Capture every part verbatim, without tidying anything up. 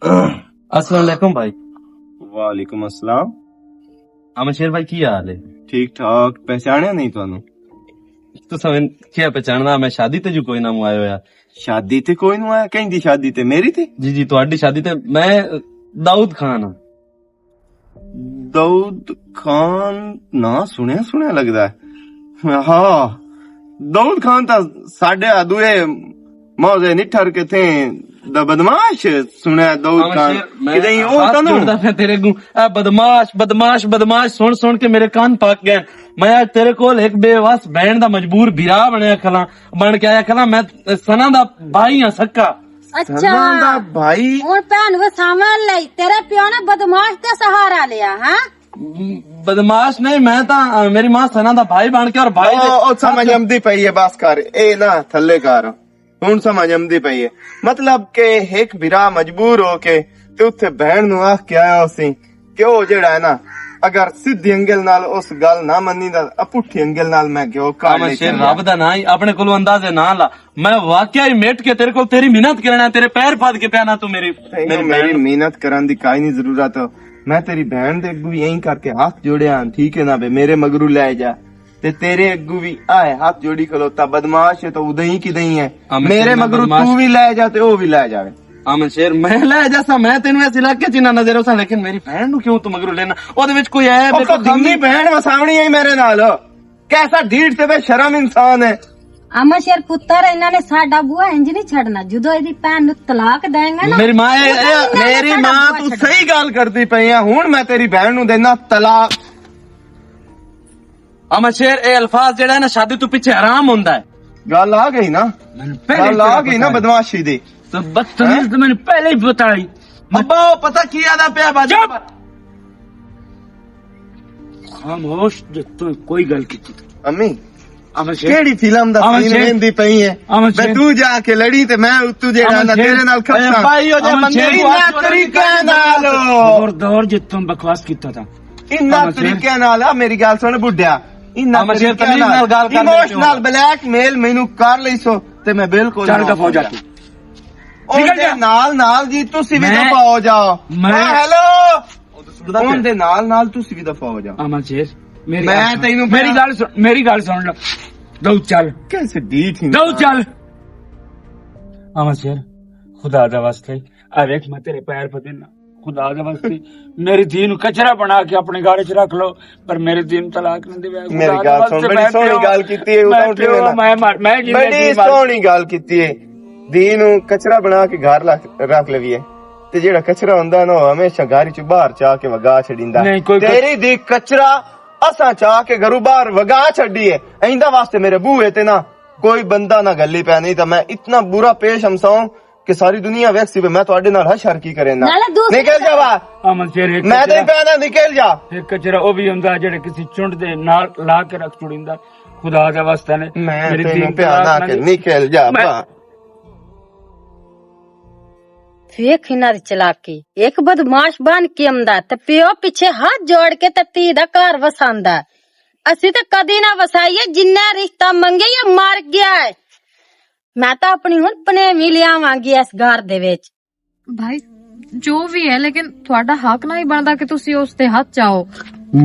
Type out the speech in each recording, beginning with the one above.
السلام علیکم بھائی۔ وعلیکم السلام۔ امن شیر بھائی، کی حال ہے؟ ٹھیک ٹھاک، پہچانیا نہیں تانوں؟ تساں میں کیا پہچاننا، میں شادی تے جو کوئی نہ آیا ہویا۔ شادی تے کوئی نہ آیا؟ کہیں دی شادی تے؟ میری تے؟ جی جی، تہاڈی شادی تے۔ میں داؤد خان ہاں۔ داؤد خان؟ نہ سنیا سنیا لگدا ہے۔ ہاں، داؤد خان تا ساڈے آ دوئے موزے نٹھر کے تھے۔ دا بدماش سنیا داؤد خان۔ کدے ہی او ہاتھ تانوں جوڑدا پیا تیرے اگوں۔ اے بدماش، بدماش، بدماش سن سن کے میرے کان پک گئے۔ میں اج تیرے کول ایک بے وس بہن دا مجبور بھرا بنیا کھلا، بن کے آیا کھلا۔ میں سنا دا بھائی ہاں، سکا۔ اچھا۔ سنا دا بھائی؟ ہن بھن وساون لئی تیرے پیو نے بدماش تے سہارا لیا، ہاں؟ بدماش نہیں، میں تا، میری ماں سنا دا بھائی بن کے اور بھائی دے او، او، سمجھ آمدی پئی ہے، بس کر، اے نہ تھلے کر۔ ہن سمجھ آمدی پئی ہے۔ مطلب کہ ایک بھرا مجبور ہو کے تے اتھے بہن نو آکھ کے آیا ہوسی کہ او جڑا ہے نا، اگر سیدھی انگل نال اس گل نہ منی دا، پٹھی انگل نال میں گیو کر امن لے شیر، کے رب دا ناں ہی اپنے کولوں اندازے نہ لا۔ میں واقعی مٹ کے تیرے کول تیری منت کرنا، تیرے پیر پد کے پیا نہ تو میری، تینوں میری میری بہن۔ منت کرن دی کائی نہیں ضرورت۔ میں تیری بہن دے اگوں بھی اینی کر کے ہاتھ جوڑیا، ٹھیک ہے نا بے، میرے مگرو لے جا۔ تے تیرے اگوں بھی آئے ہاتھ جوڑی کھلوتا، بدماش ہے تو ادھے ہی کدے ہی ہے۔ امن میرے شیر، میں مگرو بدماش تو بھی لے جا تے او بھی لے جاوے۔ امن شیر، میں لے جاسا، میں تینوں اس علاقے چ نہ نظر ہوسا، لیکن میری بہن نو کیوں تو مگرو لینا؟ او دے وچ کوئی عیب او ہے، کوئی کمی؟ کمی؟ بہن وساونی ہے میرے نال۔ کیسا ڈھیٹ تے بے شرم انسان ہے۔ امن شیر پتر، انہاں نے ساڈا بوا انج نہیں چھڈنا۔ جدوں ایدی بہن نو طلاق دیں گے نا، میری ماں، اے، اے، میری ماں، تو صحیح گل کردی پئی ہے۔ ہن میں تیری بہن نو دینا طلاق۔ امن شیر، اے الفاظ جڑا ہے نا، شادی تو پیچھے حرام ہوندا ہے۔ گل آ گئی نا؟ گل آ گئی نا بدماشی دی؟ تو بدتمیز تو میں نے پہلے ہی بتائی۔ ابا، او پتہ کی آدا پیا باجی؟ چپ! خاموش، جے تو کوئی گل کیتی۔ امی، امن شیر۔ کیڑی فلم دا سین ویندی پئی ہے؟ امن شیر۔ میں تو جا کے لڑی تے میں اتو جیڑا نا تیرے نال کھپساں۔ بھائی، او جے بندے نو طریقے نال۔ دور دور جے تم بکواس کیتا تھا۔ انہاں طریقے نال، آ میری گل سن بڈیا، انہاں طریقے نال ایموشنل بلیک میل مینوں کر لئی سو تے میں بالکل چل دفعہ ہو جا۔ نال نال جی، تسی بھی دفعہ ہو جاؤ۔ ہیلو۔ ان دے نال نال تسی بھی دفعہ ہو جاؤ۔ امن شیر، میری گل سن، میری گل سن لو۔ دو چل۔ کیسے ڈیٹ ہی دو چل۔ امن شیر، خدا دا واسطے، اے ویکھ، میں تیرے پیر پہ دینا، خدا دے واسطے، میری دھی نو کچرا بنا کے اپنے گھر چ رکھ لو، پر میری دھی نو طلاق نہ دیوے۔ میری گل سن، بڑی سوہنی گل کیتی ہے، میں پیو، میں مر، میں جی، بڑی سوہنی گل کیتی ہے۔ دھی نو کچرا بنا کے گھر رکھ، رکھ لویے، تے جیڑا کچرا ہوندا نا، او ہمیشہ گھر چ باہر چا کے وگا چھڈیندا۔ نہیں، کوئی تیری دھی کچرا اساں چا کے گھروں باہر وگا چھڈی ہے۔ ایندا واسطے میرے بوہے تے نا کوئی بندہ نہ گلی پیا، نہیں تے میں اتنا برا پیش ہمساؤں کہ ساری دنیا ویکھ سی، میں تہاڈے نال حشر کی کرے نا۔ نکل جا باہر۔ امن شیر، ایک میں تے کچرا، کہنا نکل جا۔ ایک کچرا او بھی ہوندا جڑے کسی چنڈ دے نال لا کے رکھ چھڑیندا۔ خدا دا واسطہ نے، میں میری تینوں دین پیار نہ کر، نکل جا باہر۔ ویکھ انہاں دی چلاکی، ایک بدماش بن کے آندا تے پیو پیچھے ہاتھ جوڑ کے تے تھی دا گھر وساندا۔ اسی تے کدی نہ وسائیے، جنہ رشتہ منگے یا مر گیا ہے۔ میں تاں اپنی ہن پنیوی لیاواں گی اس گھر دے وچ۔ بھائی، جو بھی ہے، لیکن تہاڈا حق نہ ہی بندا کہ تسی اس تے ہاتھ چاؤ۔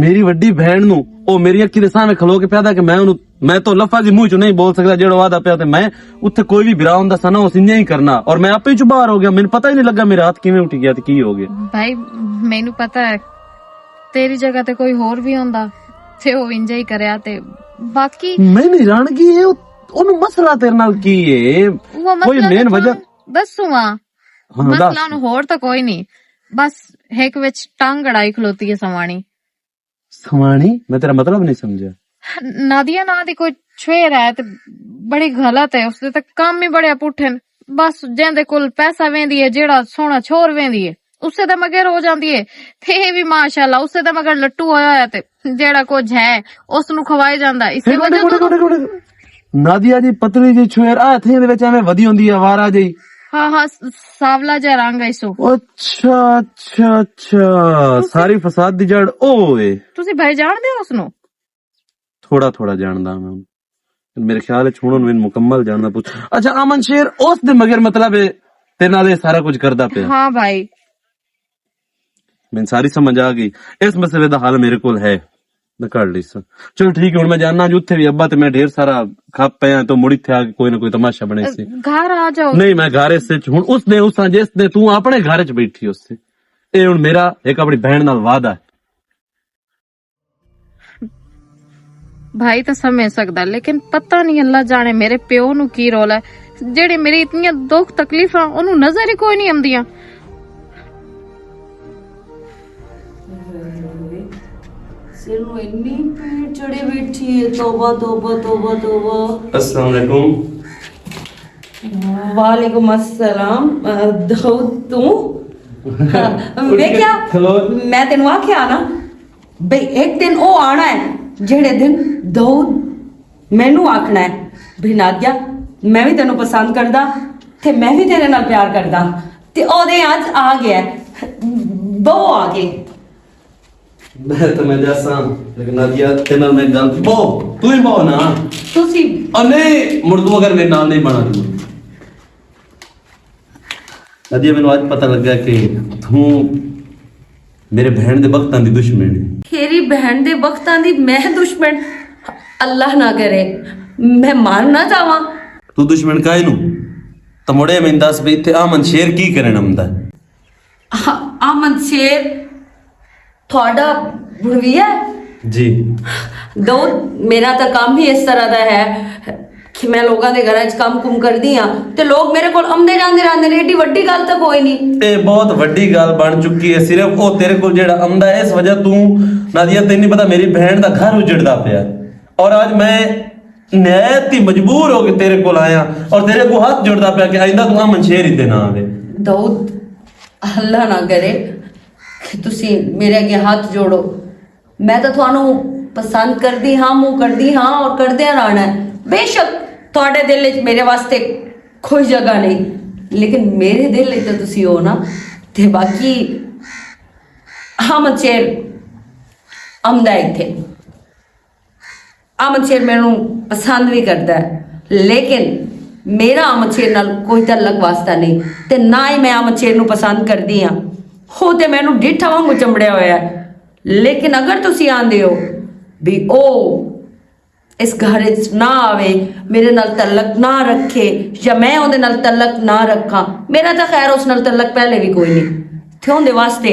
میری وڈی بہن نو، او میری اکھی دے سامنے کھلو کے پیادا کہ میں انہوں، میں تو لفظ ہی منہ چوں نہیں بول سکدا، جیڑا وعدہ پیا تے میں اتھے کوئی بھی برا ہوندا سا نا، اس انجا ہی کرنا۔ اور میں آپے چوں باہر ہو گیا، مینوں پتہ ہی نہیں لگا میرا ہاتھ کیویں اٹھ گیا تے کی ہو گیا۔ بھائی، مینوں پتہ ہے، تیری جگہ تے کوئی ہور بھی ہوندا تے او انجا ہی کریا۔ تے باقی میں نہیں رانگی ہے، او، اونوں مسئلہ تیرے نال کی ہے؟ وہ کوئی مسئلہ مین وجہ؟ دسوں ہاں، مسئلہ دس۔ اونوں ہور تاں کوئی نہیں، بس ہک وچ ٹنگ اڑائی کھلوتی ہے سوانی۔ سوانی؟ میں تیرا مطلب نہیں سمجھا۔ نادیہ ناں دی کوئی چھویر ہے تے بڑی غلط ہے، اس دے تے کم ہی بڑے پٹھے نے۔ بس جیندے کول پیسہ ویندی ہے، جیڑا سوہنا چھوہر ویندی ہے، اسے دے مگر ہو جاندی ہے۔ تے اے وی ماشاءاللہ اسے دے مگر لٹو ہویا ہویا تے جیڑا کچھ ہے اس نو کھوایا جاندا ہے۔ اسے وجہ تو نادیہ دی پتلی جی چھویر آ تھیں دے وچ ایویں ودی ہوندی ہے، آوارہ جی۔ ہاں، ہاں، س-، ساولا جا رنگ ہے سو۔ اچھا، اچھا، اچھا۔ ساری فساد دی جڑ او اے۔ تسی بھائی جان دے ہو اس نو؟ تھوڑا تھوڑا جاندا میں۔ میرے خیال وچ ہن انہوں مکمل جاندا پوچھ۔ اچھا، امن شیر، اس دے مگر مطلب ہے، تیرے نال اے سارا کچھ کردا پیا؟ ہاں بھائی، میں ساری سمجھ آ گئی۔ اس مسئلے دا حل میرے کول ہے، میں کر لئی سا۔ چلو ٹھیک ہے، ہن میں جاننا جو اتھے بھی ابا تے میں ڈھیر سارا کھپ پیا تو مڑی تھیا کہ کوئی نہ کوئی تماشا بنے سی۔ گھر آ جاؤ۔ نہیں، میں گھر اس وچ ہن اس نے، اس جس نے تو اپنے گھر وچ بیٹھی اس سے۔ اے ہن میرا ایک اپنی بہن نال وعدہ ہے۔ بھائی تاں سمجھ سکدا، لیکن پتہ نہیں اللہ جانے میرے پیو نو کی رول ہے، جڑے میری اتنیاں دکھ تکلیفاں اونوں نظر ہی کوئی نہیں آندیاں۔ سر نو اتنی پیڑ چڑھے بیٹھی ہے، توبہ، توبہ، توبہ، توبہ۔ السلام علیکم۔ وعلیکم السلام۔ آ، داؤد، تو؟ ہاں، اٹھ کے ویکھیا؟ کھلو۔ میں تینوں آکھیا نا، بھئی، ایک دن او آنا ہے، جہڑے دن داؤد مینوں آکھنا ہے، بھئی نادیہ، میں وی تینوں پسند کردا، تے میں وی تیرے نال پیار کردا۔ تے او دے اج آ گیا ہے، بہو آ گئی۔ میں تے میں جاساں، لیکن نادیہ، تیرے نال میں گل، بہو، تو ہی بہو نا۔ تسی اور نہیں، مڑ تو اگر میرے نال نہیں بنا تو۔ ادیہ، مینوں اج پتہ لگا کہ توں میرے بہن دے بختاں دی دشمن ہے۔ تیری بہن دے بختاں دی میں دشمن؟ اللہ نہ کرے، میں مر نہ جاواں۔ تو دشمن کائے نو؟ تو مڑے میں دس بھی تے آمن شیر کی کرن آمدا ہے؟ آ-، آمن شیر تہاڈا بھڑویا ہے؟ جی۔ داؤد، میرا تاں کم ہی اس طرح دا ہے کہ میں لوگاں دے گھراں وچ کم کم کردی ہاں تے لوگ میرے کول امدے جاندے رہندے نے، ایڈی وڈی گل تاں کوئی نہیں۔ اے بہت وڈی گل بن چکی ہے، صرف او تیرے کول جیڑا امدا ہے، اس وجہ توں نادیہ تینوں نہیں پتا میری بہن دا گھر اجڑدا پیا۔ اور اج میں نہایت ہی مجبور ہو کے تیرے کول آیا اور تیرے کو ہاتھ جوڑدا پیا کہ آئندہ تو امن شیر ہی تے نہ آوے۔ داؤد، اللہ نہ کرے کہ تسی میرے اگے ہاتھ جوڑو۔ میں تاں تھانوں پسند کردی ہاں، منہ کردی ہاں اور کردیاں رہنا ہے۔ بے شک تہاڈے دل وچ میرے واسطے کوئی جگہ نہیں، لیکن میرے دل وچ تاں تسی ہو نا۔ تے باقی احمد شیر آمدا ہے اتھے۔ احمد شیر مینوں پسند وی کردا ہے، لیکن میرا احمد شیر نال کوئی تعلق واسطہ نہیں، تے نہ ہی میں احمد شیر نوں پسند کردی ہاں۔ ہو تے مینوں ڈٹھا وانگوں چمڑیا ہویا ہے، لیکن اگر تسی آندے ہو بھی او اس گھر وچ نہ آوے، میرے نال تعلق نہ رکھے، یا میں اوندے نال تعلق نہ رکھاں، میرا تاں خیر اس نال تعلق پہلے بھی کوئی نہیں۔ تے اوندے واسطے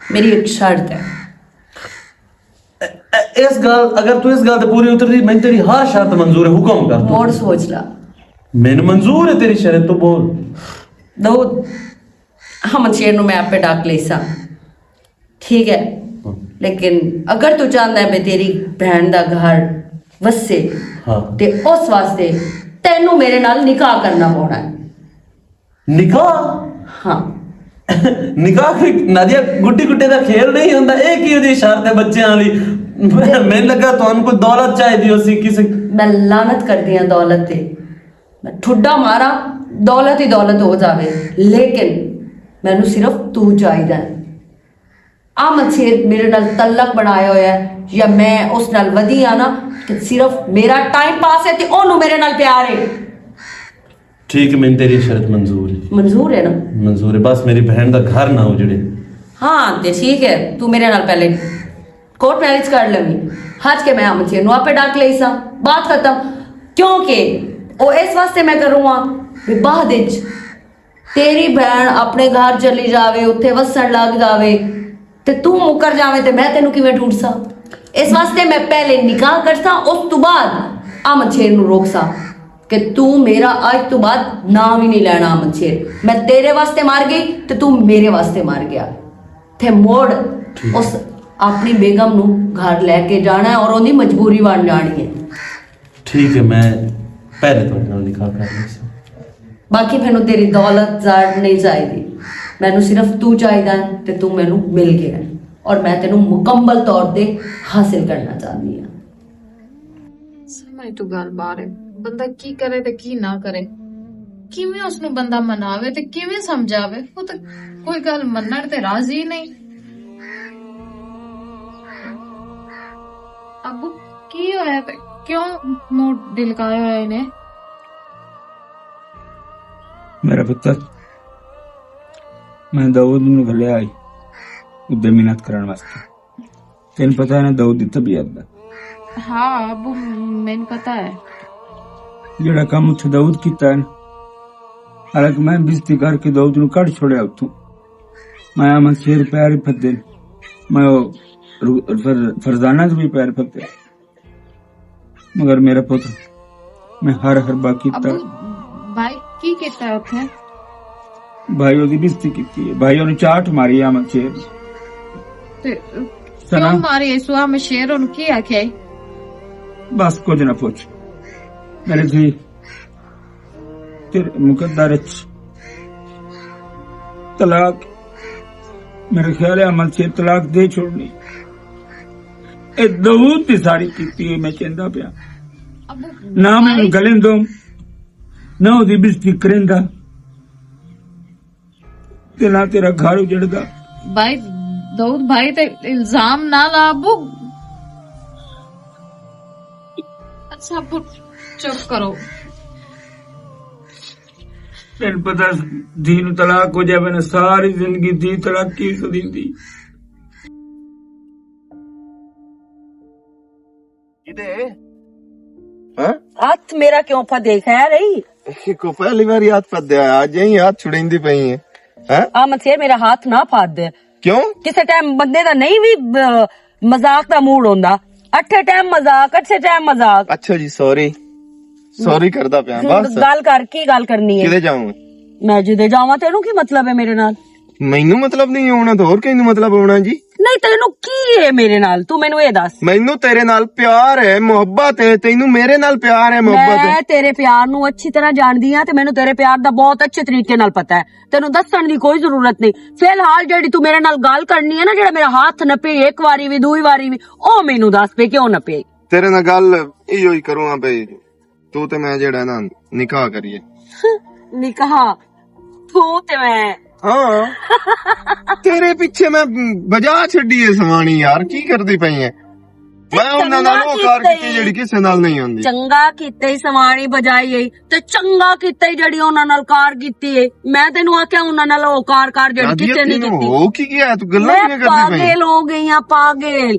میری ایک شرط ہے۔ اے-، اے-، اس گل، اگر تو اس گل تے پوری اتر دی، میں تیری ہر شرط منظور ہے، حکم کر تو۔ اور سوچ لا۔ مینوں منظور ہے تیری شرط، تو بول۔ داؤد، احمد شیر نو میں آپے ڈاک لیساں، ٹھیک ہے؟ ہاں۔ لیکن اگر تو چاہندا ہے میں تیری بہن دا گھر وسے، ہاں۔ تے اس واسطے تینوں میرے نال نکاح کرنا پونا ہے۔ نکاح؟ ہاں۔ نکاح کوئی نادیہ گڈی گڈے دا کھیل نہیں ہوندا۔ اے کیہو جی شرط ہے بچیاں والی؟ میں لگا تانوں کوئی دولت چاہیدی ہو سی کسے۔ میں لعنت کردی ہاں دولت تے۔ میں ٹھڈا مارا، دولت ہی دولت ہو جاوے، لیکن مینوں صرف تو چاہیدا ہے۔ احمد شیر میرے نال تعلق بنایا ہویا ہے، یا میں اس نال ودی ہاں نا، تے صرف میرا ٹائم پاس ہے تے اونوں میرے نال پیار ہے۔ ٹھیک ہے، میں تیری شرط منظور ہے۔ منظور ہے نا؟ منظور ہے، بس میری بہن دا گھر نہ اجڑے۔ ہاں، تے ٹھیک ہے، تو میرے نال پہلے کورٹ میرج کر لویں، حج کے میں احمد شیر نو آپے ڈاک لئی سا، بات ختم۔ کیونکہ او اس واسطے میں کروں ہاں، بھی بعد وچ تیری بہن اپنے گھر چلی جاوے، اتھے وسن لگ جاوے، تے تو مکر جاویں تے میں تینوں کیویں ڈھونڈساں؟ اس واسطے میں پہلے نکاح کرساں، اس تو بعد احمد شیر نو روکساں کہ تو میرا اج تو بعد نام ہی نہیں لینا احمد شیر۔ میں تیرے واسطے مر گئی تے تو میرے واسطے مر گیا۔ تے موڑ ٹھیک۔ اس اپنی بیگم نو گھر لے کے جانا ہے اور اوندی مجبوری بن جانی ہے۔ ٹھیک ہے، میں پہلے تہاڈے نال نکاح کر لیساں۔ باقی مینوں تیری دولت زر نہیں چاہیدی، مینوں صرف تو چاہیدا ہے تے تو مینوں مل گیا ہے اور میں تینوں مکمل طور تے حاصل کرنا چاہندی ہاں۔ سمجھ تو گل باہر ہے، بندہ کی کرے تے کی نہ کرے، کیویں اس نوں بندہ مناوے تے کیویں سمجھاوے، وہ تے کوئی گل منن تے راضی نہیں۔ ابو، کی ہویا تے کیوں دل کایا ہویا نے؟ میرا پتر، میں داؤد نوں گھلیا آئی۔ ادھر محنت کرن واسطے۔ تینوں پتہ ہے نا داؤد دی طبیعت دا؟ ہاں ابو، مینوں پتہ ہے۔ جڑا کم اتھے داؤد کیتا ہے نا، حالانکہ میں بزتی کر کے داؤد نوں کڈ چھوڑیا اتھوں۔ میں آمد شیر پیر ہی پھدے، میں او رو-، فر-، فرزانہ دے بھی پیر پھدے۔ مگر میرا پتر، میں ہر ہر باقی ابو، بھائی کی کیتا ہے اتھے؟ بھائی، اوہدی بزتی کیتی ہے۔ بھائی، اوہنوں چاٹ ماری ہے آمد شیر۔ تے کیوں ماری ہے؟ سو آمد شیر اوہنوں کی آکھیا ہے؟ بس کچھ نہ پوچھ۔ میرے جی، تیرے مقدر اچ طلاق، میرے خیال ہے آمد شیر طلاق دے چھوڑنی۔ اے داؤد دی ساری کیتی ہے، میں چیندا پیا۔ ابو، نہ میں بھائی، گلن دوں، نہ اوہدی بزتی کریندا۔ تے نہ تیرا گھر اجڑدا۔ بھائی، داؤد بھائی تے الزام نہ لا ابو۔ اچھا ابو، چپ کرو۔ تینوں پتہ، دھی نوں طلاق ہو جاوے نا، ساری زندگی دھی طلاق کی سدیندی۔ کدے؟ ہاں؟ ہاتھ میرا کیوں پھدے؟ خیر ہی؟ کو پہلی بار یاد پھدیا، آج یہی ہاتھ چھڑیندی پئی ہے۔ ہاں؟ آ مت میرا ہاتھ نہ پھد۔ کیوں؟ کسے ٹائم بندے دا نہیں بھی، ب-، مذاق دا موڈ ہوندا۔ اٹھے ٹائم مذاق، اچھے ٹائم مذاق۔ اچھا جی، سوری۔ سوری کردا پیا، ہن بس۔ گل کر، کی گل کرنی ہے؟ کدے جاؤں؟ میں جدے جاواں، تینوں کی مطلب ہے میرے نال؟ مینوں مطلب نہیں ہونا تو اور کہیں نوں مطلب ہونا جی؟ نہیں، تینوں کی ہے میرے نال؟ تو مینوں اے دس۔ مینوں تیرے نال پیار ہے، محبت ہے، تینوں میرے نال پیار ہے، محبت ہے۔ میں تیرے پیار نوں اچھی طرح جاندی ہاں تے مینوں تیرے پیار دا بہت اچھے طریقے نال پتہ ہے۔ تینوں دسن دی کوئی ضرورت نہیں۔ فی الحال جیڑی تو میرے نال گل کرنی ہے نا، جیڑا میرا ہاتھ نہ پے ایک واری وی، دوئی واری وی، او مینوں دس پے کیوں نہ پے؟ تیرے نال گل ایہو ہی کروں ہاں پے، تو تے میں جیڑا نا نکاح کریے۔ نکاح؟ تو تے میں؟ ہاں۔ تیرے پیچھے میں بجا چھڈی ہے سوانی یار، کی کردی پئی ہے؟ میں انہاں نال او کار کیتی جیڑی کسے نال نہیں ہوندی۔ چنگا کیتا ہی سوانی بجائی ہے، تے چنگا کیتا ہی جیڑی انہاں نال کار کیتی ہے۔ میں تینوں آکھیا انہاں نال او کار کر جیڑی کسے نہیں کیتی۔ ہو کی کیا؟ تو گلاں کیویں کردی پئی؟ پاگل ہو گئی ہاں، پاگل۔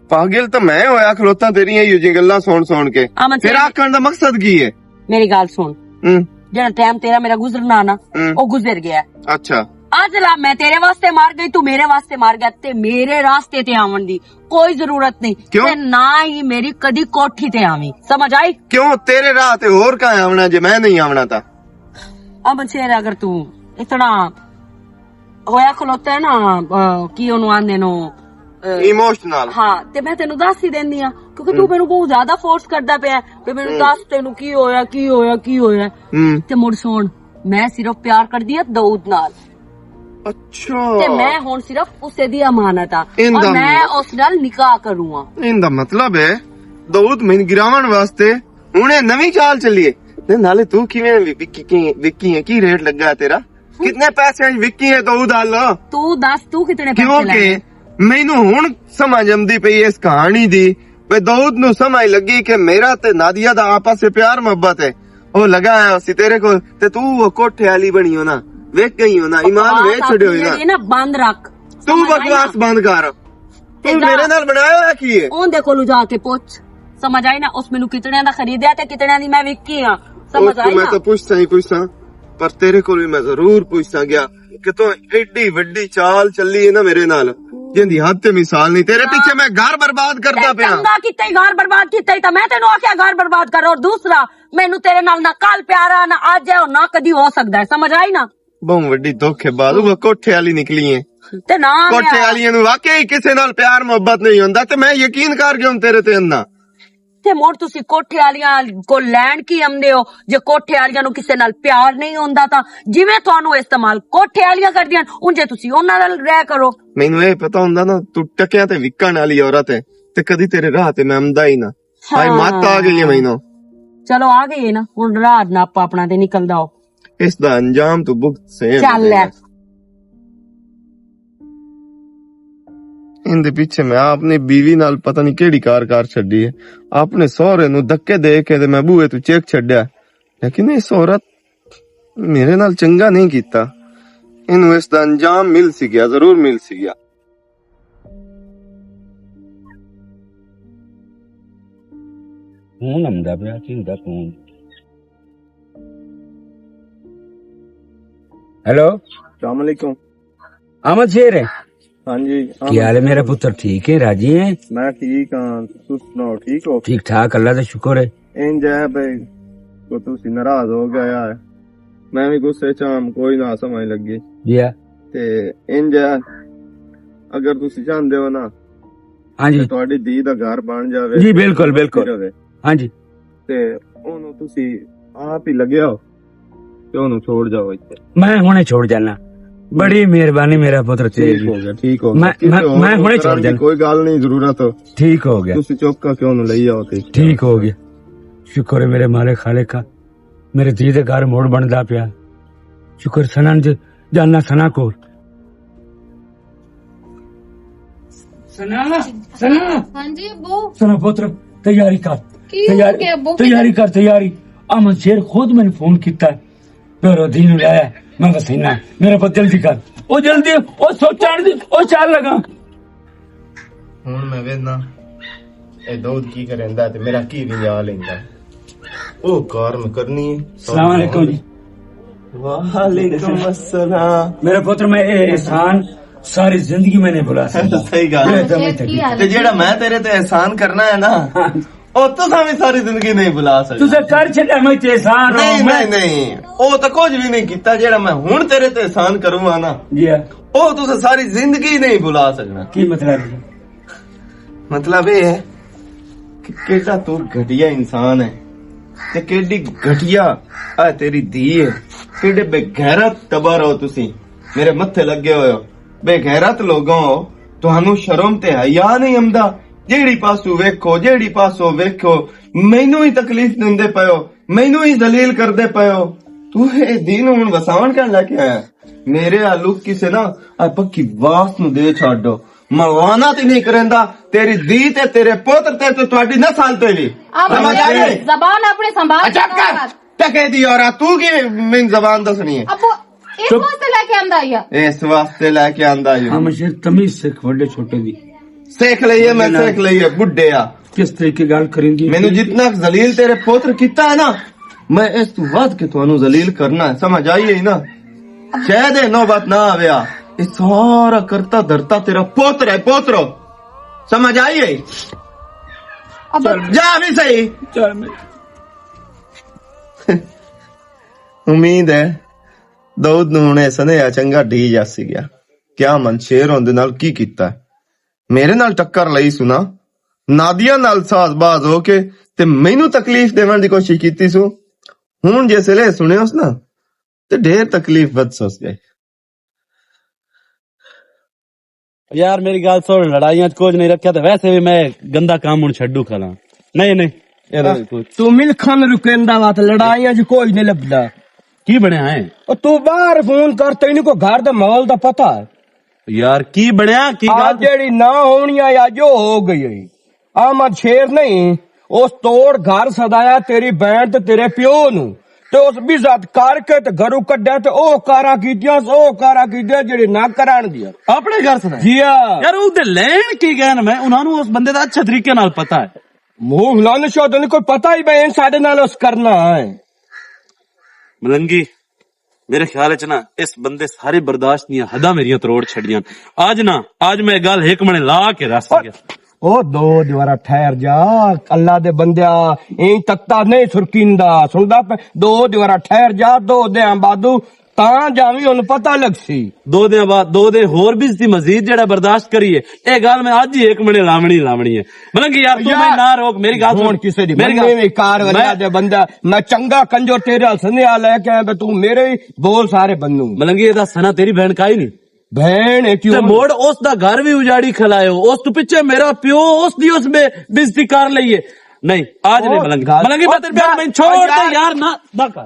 پاگل تو میں ہویا کھلوتا تیریاں ایہو جیاں گلاں سن سن کے۔ تیرا آکھن دا مقصد کی ہے؟ میری گل سن۔ ہوں۔ جڑا ٹائم تیرا میرا گزرنا نا، ہوں۔ او گزر گیا۔ اچھا۔ اج لا میں تیرے واسطے مر گئی، تو میرے واسطے مر گیا، تے میرے راستے تے آون دی کوئی ضرورت نہیں۔ کیوں؟ تے نہ ہی میری کدی کوٹھی تے آویں، سمجھ آئی؟ کیوں؟ تیرے راہ تے ہور کہاں آونا جے میں نہیں آونا تا؟ امن شیر، اگر تو اتنا ہویا کھلوتا ہے نا، آ، کی اونوں آندے نو، آ، ایموشنل۔ ہاں، تے میں تینوں دس ہی دیندی ہاں، کیونکہ تو مینوں بہت زیادہ فورس کردا پیا ہے، تے مینوں دس تینوں کی ہویا، کی ہویا، کی ہویا۔ تے مڑ سن، میں صرف پیار کردی ہاں داؤد نال۔ اچھا۔ تے میں ہن صرف اسے دی امانت ہاں، اور میں اس نال نکاح کروں ہاں۔ ایندا مطلب ہے، داؤد مین گراون واسطے ہن اے نویں چال چلی ہے۔ تے نالے تو کیویں وکی، وکی ہے، کی ریٹ لگا ہے تیرا؟ کتنے پیسے وچ وکی ہے داؤد حال؟ تو دس، تو کتنے پیسے کیونکہ لینے؟ مینوں ہن سمجھ آمدی پئی اس کہانی دی، وے داؤد نوں سمجھ لگی کہ میرا تے نادیہ دا آپس سے پیار محبت ہے۔ او لگا آیا سی تیرے کول، تے تو وہ کوٹھے والی بنی ہو نا، وک گئی ہو نا، ایمان ویچ چھڈے ہوئے نا۔ بکواس اپنی جڑی ہے نا، بند رکھ۔ تو سمجھ آئی نا؟ بکواس بند کر۔ تے تو جا۔ میرے نال بنایا ہویا کی ہے؟ اون دے کولوں جا کے پوچھ۔ سمجھ آئی نا؟ اس مینوں کتنیاں دا خریدیا تے کتنیاں دی میں وکی ہاں۔ سمجھ آئی نا؟ میں تو پوچھساں ہی پوچھساں، پر تیرے کول بھی میں ضرور پوچھساں گیا کہ تو ایڈی وڈی چال چلی ہے نا میرے نال، جن دی حد تے مثال نہیں۔ تیرے پیچھے میں گھر برباد کردا پیا۔ چنگا کیتا ہی گھر برباد کیتا ہی، تے میں تینوں آکھیا گھر برباد کر۔ اور دوسرا، مینوں تیرے نال نہ کل پیار آ، نہ اج ہے، اور نہ کدی ہو سکدا ہے۔ سمجھ آئی نا؟ بہوں وڈی دکھ ہے بال، وہ کوٹھے والی نکلی ہے۔ تے نہ کوٹھے والیاں نوں واقعی کسے نال پیار محبت نہیں ہوندا، تے میں یقین کر گیا ہوں تیرے تے اندھا۔ تے مڑ تسی کوٹھے والیاں کو لین کی آمدے ہو؟ جے کوٹھے والیاں نوں کسے نال پیار نہیں ہوندا تاں جویں تانوں استعمال کوٹھے والیاں کردیاں، اونجے تسی انہاں نال رہ کرو۔ مینوں اے پتہ ہوندا نا، تو ٹکیاں تے وکن والی عورت ہے، تے کدی تیرے راہ تے میں آمدا ہی نہ۔ ہائی مت آ گئی ہے مینوں۔ چلو آ گئی ہے نا، ہن راہ نہ اپنا تے نکلدا ہو۔ اس دا انجام تو بھگت سے چل لے۔ ان دے پیچھے میں اپنی بیوی نال پتہ نہیں کیڑی کار کار چھڈی ہے۔ اپنے سہرے نوں دھکے دے کے تے میں بوئے تو چیک چھڈیا، لیکن اس عورت میرے نال چنگا نہیں کیتا۔ اینوں اس دا انجام مل سی گیا، ضرور مل سی گیا۔ فون آندا پیا، کی ہوندا فون؟ ہیلو۔ السلام علیکم۔ احمد شیر ہے؟ ہاں جی، احمد کی حال ہے شیر۔ میرا پتر؟ ٹھیک ہے، راضی ہے؟ میں ٹھیک ہاں، تسی سناؤ، ٹھیک ہو؟ ٹھیک ٹھاک، اللہ دا شکر ہے۔ انج ہے بھائی، کو تسی ناراض ہو گیا ہے، میں بھی غصے چ ہاں، کوئی نہ سمجھ لگی۔ جی ہاں۔ تے انج ہے، اگر تسی چاہندے ہو نا، ہاں جی۔ تے تہاڈی دھی دا گھر بن جاوے، جی، بالکل، بالکل۔ رہے۔ ہاں جی۔ تے اونوں تسی آپ ہی لگیا ہو تے اونوں چھوڑ جاؤ اتھے۔ میں ہنے چھوڑ جانا۔ بڑی مہربانی میرا پتر تیری۔ ٹھیک ہو گیا، ٹھیک ہو گیا۔ میں، میں، میں ہنے چھوڑ جانا۔ کوئی گل نہیں، ضرورت ہو۔ ٹھیک ہو گیا۔ تسی چوکا کیوں نوں لئی آؤ تے۔ ٹھیک ہو گیا۔ شکر ہے میرے مالک خالق کا۔ میرے جی دے گھر موڑ بندا پیا۔ شکر سنن جی، جانا سنا کول۔ سنا، سنا۔ ہاں جی ابو۔ سنا پتر، تیاری کر۔ کی ہو تیاری، گیا ابو؟ تیاری کر، تیاری۔ امن شیر خود میں نے فون کیتا ہے۔ میرا دین لے آیا، میں بس اینا، میرا پتر جلدی کر۔ او جلدی، او سوچ چڑھ دی، او چل لگا۔ ہن میں وینا، اے داؤد کی کریندا تے میرا کی وی حال ہیندا۔ او کار میں کرنی ہے۔ السلام علیکم جی۔ وعلیکم السلام۔ میرا پتر، میں اے احسان ساری زندگی میں نہیں بھلا سکتا۔ صحیح گل ہے۔ تے جیڑا میں تیرے تے احسان کرنا ہے نا، او تساں وی ساری زندگی نہیں بھلا سکنا۔ تساں کر چھڈیا میں تے احسان، نہیں، میں نہیں، نہیں۔ او تے کچھ وی نہیں کیتا، جیڑا میں ہن تیرے تے احسان کروں گا نا، جی ہاں۔ او تساں ساری زندگی نہیں بھلا سکنا۔ کی مطلب ہے؟ مطلب اے ہے کہ کیڈا تو گھٹیا انسان ہے تے کیڈی گھٹیا آ تیری دھی ہے، کیڈے بے غیرت ٹبر ہو تسی، میرے متھے لگے ہوئے ہو، بے غیرت لوگوں ہو، تہانوں شرم تے حیا نہیں آندا؟ جیڑی پاسوں ویکھو، جیڑی پاسوں ویکھو، مینوں ہی تکلیف دیندے پئے ہو، مینوں ہی ذلیل کردے پئے ہو۔ تو اے دین ہن وساون کیا لے کے آیا؟ میرے آلو کسے نا، اے پکی واس نو دے چھڈو۔ میں لعنت ہی نہیں کریندا، تیری دھی تے تیرے پتر تے تے تہاڈی نسل تے وی۔ آپ سمجھ آ گئی؟ زبان اپنی سنبھال کے چپ کر۔ بات۔ ٹکے دی عورت، تو کی میں زبان دسنی ہے؟ ابو، اس چپ۔ واسطے لے کے آندا یا؟ اس واسطے لے کے آندا یا؟ ہم شیر تمیز سکھ وڈے چھوٹے دی۔ سیکھ لئیے، میں سیکھ لئیے، بڈھے آ۔ کس طریقے گل کریندی ہے؟ مینوں جتنا ذلیل تیرے پتر کیتا ہے نا، میں اس تو ود کے تانوں ذلیل کرنا ہے، سمجھ آئی ہے نا؟ شاید اے نوبت نہ آویا۔ اے سارا کرتا دھرتا تیرا پتر ہے، پتر۔ سمجھ آئی ہے؟ ابا۔ چل، جا بھی صحیح۔ چل میں۔ امید ہے داؤد نوں ہن اے سنیہا چنگا ڈی جاسی گیا۔ کیا من شیر ہوندے نال کی کیتا؟ میرے نال ٹکر لئی سنا، نادیہ نال ساز باز ہو کے تے مینوں تکلیف دیون دی کوشش کیتی سو۔ ہن جس ویلے سنیا اس نا تے ڈھیر تکلیف ود سوس گئے۔ یار میری گل سن، لڑائیاں چ کچھ نہیں رکھیا تے ویسے بھی میں گندا کام ہن چھڈو کھلا۔ نہیں، نہیں، اے تو ملکھاں نوں رکیندا وا تے لڑائیاں چ کچھ نہیں لبدا۔ کی بنیا ہے؟ او تو باہر فون کر، تینوں کو گھر دا ماحول دا پتہ ہے۔ یار کی بنیا؟ کی آ گل؟ جیڑی نہ ہونی آ، اج او ہو گئی ہے۔ احمد شیر نہیں، اس توڑ گھر سدایا تیری بہن تے تیرے پیو نو، تے اس بھی زد کر کے تے گھروں کڈیا تے او کاراں کیتیاں، او کاراں کیتیاں جڑے نہ کران دیا۔ اپنے گھر سدایا؟ جی ہاں۔ یار، او تے لین کی گئے نا، میں انہاں نوں اس بندے دا اچھے طریقے نال پتہ ہے۔ منہ ہلانے شو تینوں کوئی پتہ ہی بہن ساڈے نال اس کرنا ہے۔ ملنگی، میرے خیال وچ نا اس بندے ساری برداشت دیاں حداں میریاں تروڑ چھڈیاں۔ اج نا، اج میں گل ہک منے لا کے رس گیا۔ او دو دیوارا ٹھہر جا، اللہ دے بندیا، این تتا نہیں سرکیندا، سندا پے؟ دو دیوارا ٹھہر جا، دو دیاں بادو تاں جاویں ہن پتہ لگسی۔ دو دیاں بعد، دو دے ہور بھی سی مزید جڑا برداشت کریے۔ اے گل میں اج ہی ہک منے لاونی، لاونی ہے۔ ملنگی یار، تو میں نہ روک، میری گل سن۔ ہن کسے دی میری گل، منی وی کار میں اللہ دے بندہ، میں چنگا کنجو تیرے حل سنیا لے کے آیا، تے تو میرے ہی بول سارے بنوں۔ ملنگی، اے دا سنا تیری بہن کائی نہیں؟ بہن ہے کیوں؟ تے موڑ اس دا گھر وی اجاڑی کھلایو، اس تو پچھے میرا پیو، اس دی اس بے-، بےعزتی کر لئیے۔ نہیں، آج نہیں ملنگی۔ ملنگی، میں تیرے پیار میں چھوڑ دے یار، نہ، نہ کر۔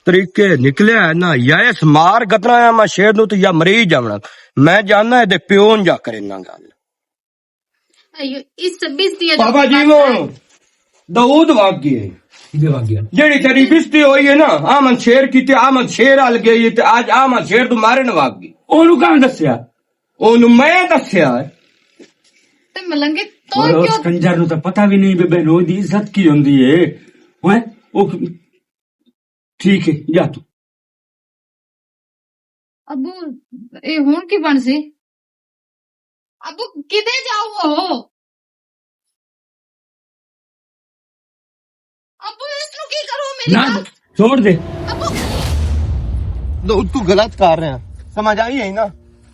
طریقے نکلیا ہے نا، یا اس مار گتنا ہے، میں شیر نو تو یا مری جاونا۔ میں جاننا ہے دے پیون جا کرے نا گل۔ ایو، اس بزدی بابا جی، وہ داؤد واقعی ہے۔ جیڑی تیری بزدی ہوئی ہے نا، آمن شیر کی تے آمن شیر آل گئی ہے تے آج آمن شیر تو مارن واقعی۔ اونوں کہاں دسیا؟ اونوں میں دسیا ہے۔ ملنگے تو اور اس کیوں؟ کنجر نوں تاں پتہ وی نہیں بے بہنوں دی عزت کی ہوندی ہے۔ اوئے، او ٹھیک ہے، جا تو۔ ابو، اے ہن کی بن سی؟ ابو، کدے جاؤ ہو؟ ابو، اس نو کی کرو میری نہ، گل؟ چھوڑ دے۔ ابو، تو، تو غلط کر رہا ہے، سمجھ آئی ہے نا؟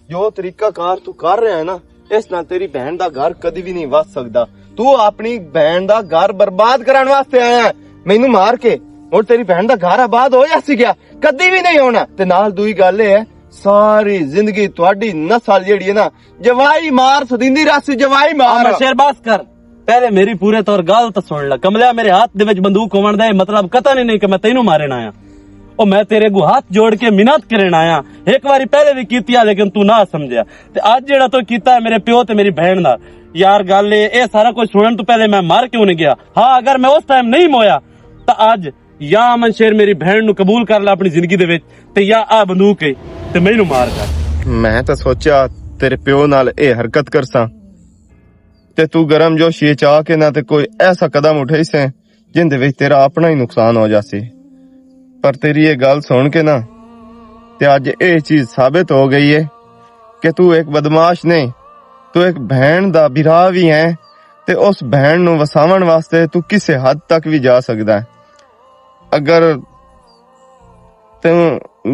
جو طریقہ کار تو کر رہا ہے نا، اس نال تیری بہن دا گھر کدی بھی نہیں وس سکدا۔ تو اپنی بہن دا گھر برباد کرن واسطے آیا ہے، مینوں مار کے۔ اور تیری بہن دا گھر آباد ہو جاسی گیا، کدی بھی نہیں ہونا۔ تے نال دوئی گل اے ہے، ساری زندگی تہاڈی نسل جیڑی ہے نا، جوائی مار سدیندی رہسی، جوائی مار۔ امر شیر، بس کر۔ پہلے میری پورے طور گل تے سن لے۔ کملیا، میرے ہاتھ دے وچ بندوق ہون دا اے مطلب قطعاً نہیں کہ میں تینوں مارن آیا۔ او، میں تیرے اگوں ہاتھ جوڑ کے منت کرن آیا۔ ایک واری پہلے بھی کیتی آ، لیکن تو نہ سمجھیا۔ تے اج جیڑا تو کیتا ہے میرے پیو تے میری بہن نال، یار گل اے، اے سارا کچھ سنن تو پہلے میں مر کیوں نہیں گیا؟ ہاں، اگر میں اس ٹائم نہیں مویا، تاں اج یا امن شیر میری بہن نو قبول کر لے اپنی زندگی دے وچ، تے یا آ بندوق ہے تے مینوں مار کر۔ میں تاں سوچیا تیرے پیو نال اے حرکت کرساں، تے تو گرم جوشی چاہ کے نہ تے کوئی ایسا قدم اٹھائی سے جن دے وچ تیرا اپنا ہی نقصان ہو جاسی۔ پر تیری یہ گل سن کے نا، تے اج اے چیز ثابت ہو گئی ہے کہ تو ایک بدمعاش نہیں، تو ایک بہن دا بھرا بھی ہے، تے اس بہن نو وساون واسطے تو کسے حد تک بھی جا سکدا ہے۔ اگر توں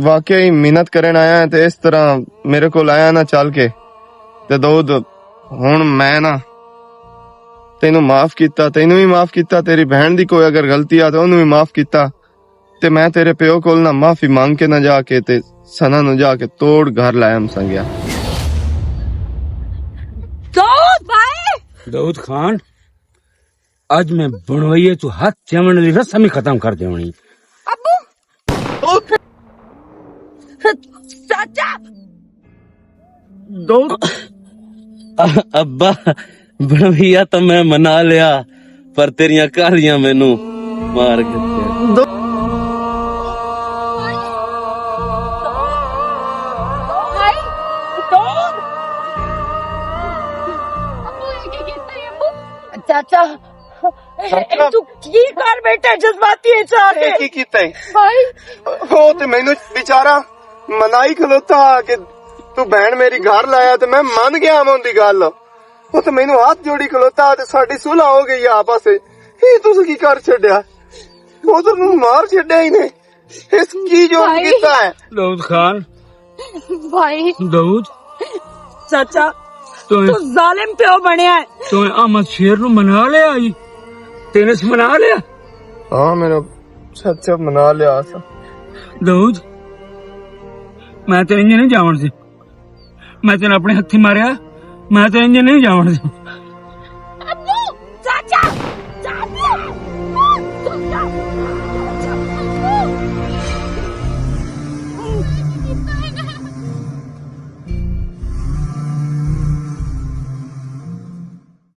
واقعی محنت کرن آیا ہے تے اس طرح میرے کول آیا نہ چل کے، تے داؤد، ہن میں نہ تینوں معاف کیتا، تینوں بھی معاف کیتا، تیری بہن دی کوئی اگر غلطی آ تے اونوں بھی معاف کیتا۔ تے میں تیرے پیو کول نہ معافی مانگ کے نہ جا کے تے سنا نو جا کے توڑ گھر لایا ہم سنگیا۔ داؤد بھائی! داؤد خان، اج میں بنوائیے تو ہاتھ چمن والی رسم ہی ختم کر دیونی۔ ابو! چاچا! دو ابا، بنویا تو میں منا لیا، پر تیریاں کالیاں مینوں مار گیا۔ دو بھائی، دو۔ ابو، یہ کیا کہتا ہے ابو؟ چاچا، اے، اے، تو کی کر بیٹھا جذباتی ہے چاہ کے؟ اے کی کیتا ہے؟ بھائی۔ او تے مینوں بیچارہ منائی کھلوتا کہ تو بہن میری گھر لایا تے میں من گیا ہاں اون دی گل۔ او تے مینوں ہاتھ جوڑی کھلوتا تے ساڈی صلح ہو گئی آپس وچ۔ اے تساں کی کر چھڈیا؟ او تے نوں مار چھڈیا ہی نے۔ اس کی جرم بھائی۔ کیتا ہے؟ داؤد خان۔ بھائی۔ داؤد۔ چاچا، تو تو ظالم پیو بنیا ہے۔ تو احمد شیر نو منا لیا جی؟ تینے اس منا لیا؟ ہاں، میرا چاچا منا لیا سا۔ داؤد، میں تیرے انجے نہیں جاون سی۔ میں تیرے اپنے ہتھی ماریا، میں تیرے انجے نہیں جاون سی۔